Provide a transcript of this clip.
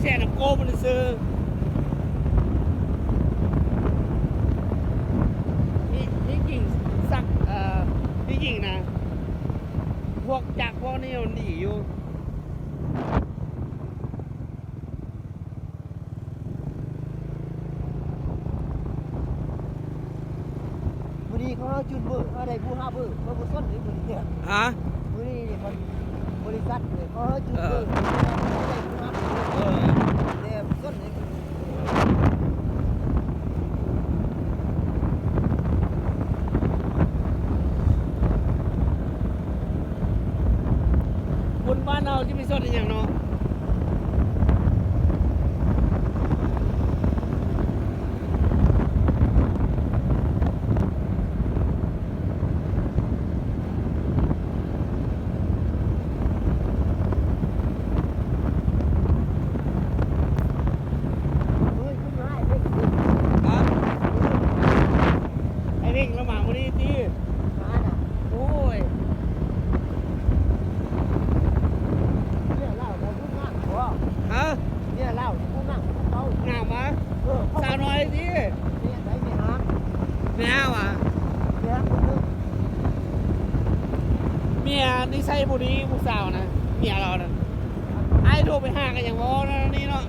ແຊ່ນ້ຳໂກມັນຊື່. ທີ່ ທີ່ຈິງສັກ ເອີ ທີ່ຈິງນະ ພວກຈັກພວກນີ້ມັນດີຢູ່. ມື້ນີ້ເຂົາເອົາຈຸດເບີ ເອົາໄດ້ຜູ້ຮັບເບີ ຂ້ອຍບໍ່ສົນເລີຍມື້ນີ້. ຮະ? ມື້ນີ້ນີ້ມັນບໍລິສັດເລີຍ ເຂົາເອົາຈຸດເບີ ເອີ ໄດ້ຜູ້ຮັບເບີ ເອີ ແຕ່ບໍ່ສົນເລີຍ. ຄົນບ້ານເຮົາຊິໄປສົນອີ່ຫຍັງເນາະ. ຮະ? ໄອ້ເວັງລາວມາມື້ນີ້ຕິ? ມານະ. ໂອ້ຍ ເມຍລາວກໍງາມບໍ່? ຮະ? ເມຍລາວກໍງາມຄືເກົ່າ. ງາມຫວາ? ເອີ ສາວນ້ອຍຕິ? ເມຍໃດ? ເມຍຫາງ. ເມຍຫາງຫວາ? ເມຍຫາງຄົນໜຶ່ງ. ເມຍນິໄສບໍ່ດີ ຜູ້ສາວນະ ເມຍລາວນະ. ອ້າຍໂທໄປຫາກໍຍັງເວົ້ານັ້ນນີ້ເນາະ.